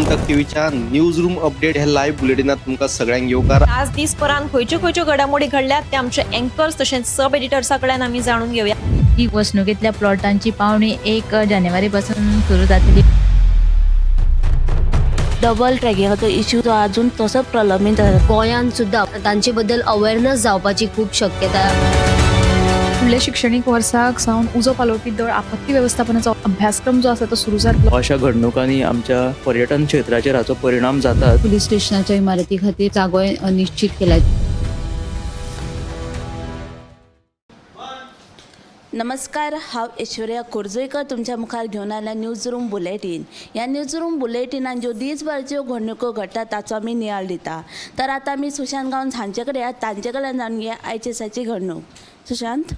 गोमंतक टीव्हीच्या news room update ह्या live बुलेटिनात तुमकां सगळ्यांक येवकार. आज दीसभरान खंयच्यो खंयच्यो घडामोडी घडल्यात ते आमचे अँकर्स तशेंच सब एडिटर्सा कडल्यान आमी जाणून घेवया. ही वसणुकेंतल्या प्लॉटांची पावणी 1 जानेवारी पासून सुरू जातली. डबल ट्रॅकिंगाचो इश्यू जो अजून तसोच प्रलंबीत आसा. गोंयांत सुद्दां तांचे बद्दल अवेरनस जावपाची खूब शक्यता. फुडल्या शिक्षणीक वर्साक सावन उजो पालोवपी दळ आपत्ती वेवस्थापनाचो अभ्यासक्रम जो आसा तो सुरू जातलो. अशा घडणुकांनी आमच्या पर्यटन क्षेत्राचेर हाचो परिणाम जाता. पुलीस स्टेशनाच्या इमारती खातीर जागोय निश्चित केला. नमस्कार, हांव ऐश्वर्या खोर्जुंवेकर तुमच्या मुखार घेवन आयला न्यूज रूम बुलेटीन. ह्या न्यूज रूम बुलेटिनान ज्यो दीसभरच्यो घडणुको घडटा ताचो आमी नियाळ दिता. तर आतां आमी सुशांत गांवस हांचे कडेन आहात. तांचे कडल्यान जाणून घेया आयचे दिसाची घडणूक. सुशांत.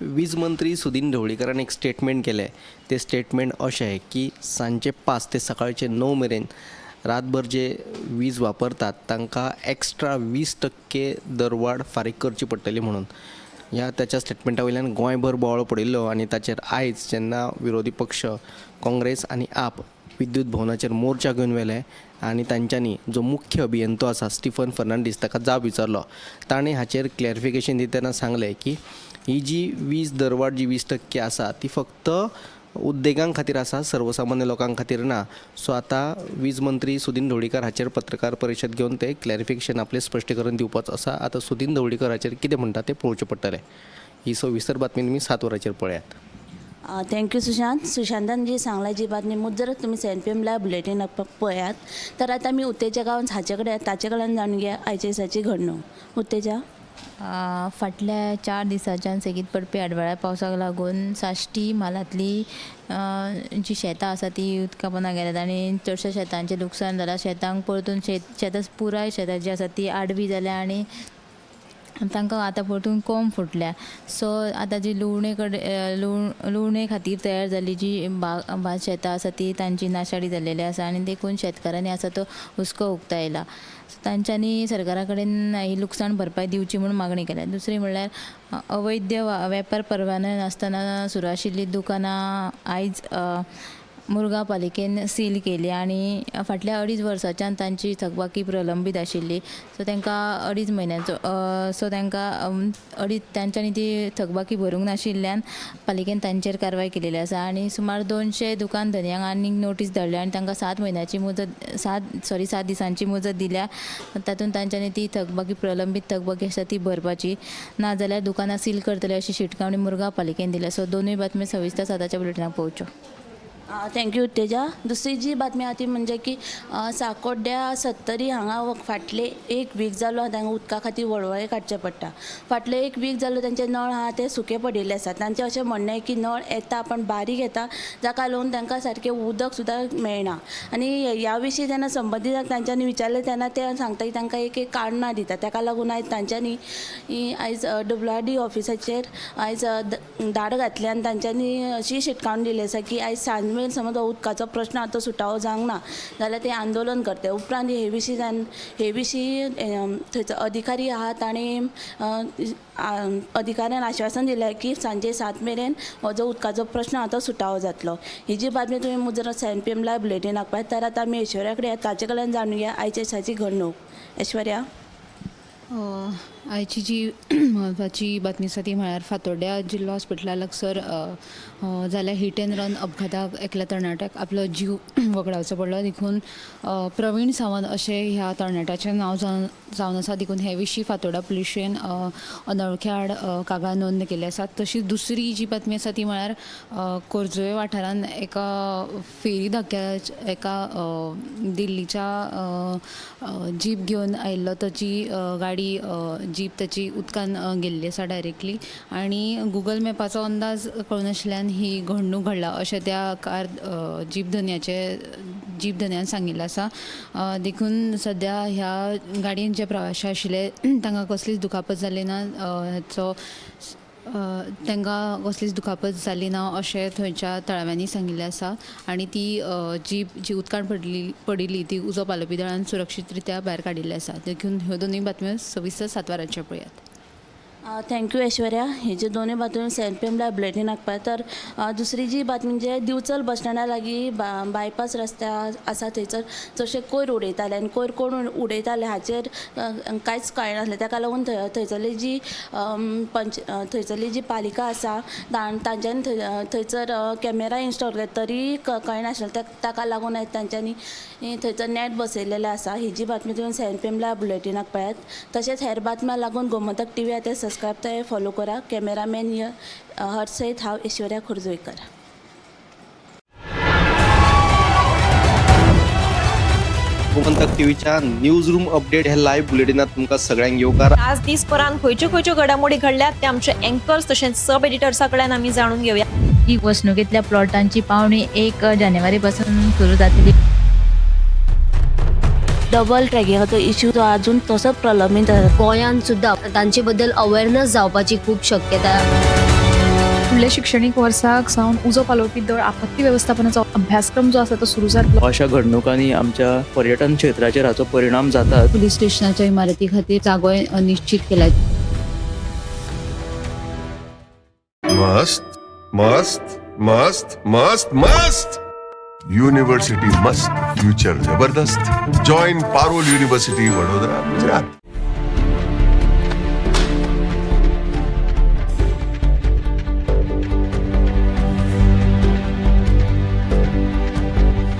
वीज मंत्री सुदिन ढवळीकरान एक स्टेटमेंट केलें. तें स्टेटमेंट अशें की सांजचे 5 ते सकाळचे 9 मेरेन रातभर जे वीज वापरतात तांकां एक्स्ट्रा 20% दरवाड फारीक करची पडटली म्हणून. ह्या त्याच्या स्टेटमेंटा वयल्यान गोंयभर बोवाळ पडिल्लो आनी ताचेर आयज जेन्ना विरोधी पक्ष काँग्रेस आनी आप विद्युत भवनाचेर मोर्चा घेवन व्हेले आनी तांच्यांनी जो मुख्य अभियंतो आसा स्टिफन फर्नांडीस ताका जाब विचारलो, ताणें हाचेर क्लॅरिफिकेशन दितना सांगलें की ही जी वीज दरवाड जी 20% आसा ती फक्त उद्देगां खातीर आसा, सर्वसामान्य लोकां खातीर ना. सो आतां वीज मंत्री सुदिन ढवळीकर हाचेर पत्रकार परिशद घेवन ते क्लॅरिफिकेशन आपलें स्पश्टीकरण दिवपाचो आसा. आतां सुदिन ढवळीकर हाचेर कितें म्हणटा तें पळोवचें पडटलें. ही सविस्तर बातमी तुमी 7 वरांचेर पळयात. Thank you Sushant. सुशांतान जी सांगला जी बातमी मुजरत तुमी 7 PM live bulletin पळयात. तर आतां आमी उत्तेजा गांवस हाचे कडेन, ताचे कडल्यान जाणून घेया आयच्या दिसाची घडणूक. उत्तेजा. फाटल्या 4 दिसांच्यान सेगीत पडपी आडवाळ्या पावसाक लागून साश्टी म्हालांतली जी शेतां आसा ती उदका पोंदा गेल्यात आनी चडश्या शेतांचें लुकसाण जालां. शेतांक परतून शेतां, पुराय शेतां जीं आसा ती आडवी जाल्या आनी तांकां आतां परतून कोंब फुटल्या. सो आतां जी लुवणे कडेन लुवणे खातीर तयार जाल्ली जी भात शेतां आसा ती तांची नाशाडी जाल्लेली आसा आनी देखून शेतकारांनी आसा तो हुस्को उक्तायला. सो तांच्यांनी सरकारा कडेन ही लुकसाण भरपाय दिवची म्हूण मागणी केल्या. दुसरी म्हणल्यार अवैध वेपार परवानो नासतना सुरू आशिल्लीं दुकानां आयज मुरगांव पालिकेन सील केली आनी फाटल्या अडीच वर्साच्यान तांची थकबाकी प्रलंबीत आशिल्ली. सो तांकां अडीच म्हयन्याचो, सो तांकां अडीच, तांच्यांनी ती थकबाकी भरूंक नाशिल्ल्यान पालिकेन तांचेर कारवाय केलेली आसा आनी सुमार 200 दुकान धनयांक आनीक नोटीस धाडल्या आनी तांकां 7 म्हयन्याची मुजत, सात, सॉरी, 7 दिसांची मुजत दिल्या. तातूंत तांच्यांनी ती थकबाकी, प्रलंबीत थकबाकी आसा ती भरपाची, नाजाल्यार दुकानां सील करतले अशी शिटकावणी मुरगांव पालिकेन दिल्या. सो दोनूय बातमी सविस्तर 7च्या बुलेटिनाक पळोवच्यो. Thank you उत्तेजा. दुसरी जी बातमी आहा ती म्हणजे की साकोड्ड्या सत्तरी हांगा फाटले एक वीक जालो तांकां उदका खातीर वळवळे काडचे पडटा. फाटले एक वीक जालो तांचे नळ आहा ते सुके पडिल्ले आसा. तांचें अशें म्हणणें की नळ येता पण बारीक येता, जाका लागून तांकां सारकें उदक सुद्दां मेळना. आनी ह्या विशीं जेन्ना संबंदीत तांच्यांनी विचारलें तेन्ना ते सांगता की तांकां एक एक कारणां दिता. ताका लागून आयज तांच्यांनी आयज डब्ल्यू आर डी ऑफिसाचेर आयज धाड घातली आनी तांच्यांनी अशी शिटकावणी दिली आसा की आयज सांज मेरेन समज हो उदकाचो प्रश्न आतां सुटावो जावंक ना जाल्यार ते आंदोलन करता. उपरांत हे विशीं थंयचो अधिकारी आहा ताणें, अधिकाऱ्यान आश्वासन दिलें की सांजे 7 मेरेन हो जो उदकाचो प्रश्न आहा तो सुटावो जातलो. ही जी बातमी तुमी मुजरत 7 PM live बुलेटिनाक पळयात. तर आतां आमी ऐश्वर्या कडेन, ताचे कडल्यान जाणून घेया आयच्या दिसाची घडणूक. ऐश्वर्या. आयची जी म्हत्वाची बातमी आसा ती म्हळ्यार फातोड्ड्या जिल्लो हॉस्पिटला लागसर जाल्ल्या हीट एंड रन अपघाताक एकल्या तरणाट्याक आपलो जीव वगडावचो पडलो. देखून प्रवीण सावंत अशें ह्या तरणाट्याचें नांव जावन जावन आसा. देखून हे विशीं फातोड्डा पुलिशेन अनवळख्या आड कागाळ नोंद केल्ली आसा. तशीच दुसरी जी बातमी आसा ती म्हळ्यार खोर्जुवें वाठारांत एका फेरी धक्क्या एका दिल्लीच्या जीप घेवन आयिल्लो, ताची गाडी, जीप ताची उदकान गेल्ली आसा डायरेक्टली आनी गुगल मॅपाचो अंदाज कळनाशिल्ल्यान ही घडणूक घडला अशें त्या कार जीप धनयाचे जीप धनयान सांगिल्लें आसा. देखून सद्या ह्या गाडयेन जे प्रवाशी आशिल्ले तांकां कसलीच दुखापत जाली ना, हाचो तांकां कसलीच दुखापत जाली ना अशें थंयच्या थळाव्यांनी सांगिल्लें आसा आनी ती जीप जी उदकान पडिल्ली ती उजो पालोवपी दळान सुरक्षीत रित्या भायर काडिल्ली आसा. देखून ह्यो दोनूय बातम्यो सविस्तर 7 वरांचेर पळयात. Thank you Aishwarya. हेजे दोनूय बातम्यो 7 PM live बुलेटिनाक पळय. तर दुसरी जी बातमी म्हणजे दिवचल बस स्टँडा लागीं बायपास रस्त्या आसा थंयसर चडशे कोयर उडयताले आनी कोयर कोण उडयताले हाचेर कांयच कळनासलें. ताका लागून थंयसरली जी पंच थंयसरली जी पालिका आसा तांच्यांनी थंयसर कॅमेरा इन्स्टॉल केले तरी कळनासलें. ताका लागून तांच्यांनी थंयसर नॅट बसयलेलें आसा. ही जी बातमी तुमी 7 PM live बुलेटिनाक पळयात. तशेंच हेर बातम्या लागून गोमंतक टी व्ही आतां सबस्क्रायब ते फॉलो करा. कॅमेरामॅन हर्ष सयत हांव ऐश्वर्या खोर्जुवेकर. गोमंतक टीव्हीच्या न्यूज रूम अपडेट ह्या लायव्ह बुलेटिनात तुमकां सगळ्यांक येवकार. आज दीसभरान खंयच्यो खंयच्यो घडामोडी घडल्यात ते आमचे अँकर्स तशेंच सब एडिटर्सा कडल्यान आमी जाणून घेवया. ही वसणुकेंतल्या प्लॉटांची पावणी 1 जानेवारी पासून सुरू जातली. डबल ट्रॅकिंगाचो इश्यू जो अजून तसोच प्रलंबीत आसा. गोंयांत सुद्दां तांचे बद्दल अवेअरनेस जावपाची खूब शक्यता. फुडल्या शिक्षणीक वर्साक सावन उजो पालोवपी दळ आपत्ती वेवस्थापनाचो अभ्यासक्रम जो आसा तो सुरू जातलो. अशा घडणुकांनी आमच्या पर्यटन क्षेत्राचेर हाचो परिणाम जाता. पुलीस स्टेशनाच्या इमारती खातीर जागोय निश्चित केला. मस्त मस्त मस्त मस्त मस्त युनिवर्सिटी मस्त, फ्यूचर जबरदस्त. Join Parul university, Vadodara, Gujarat.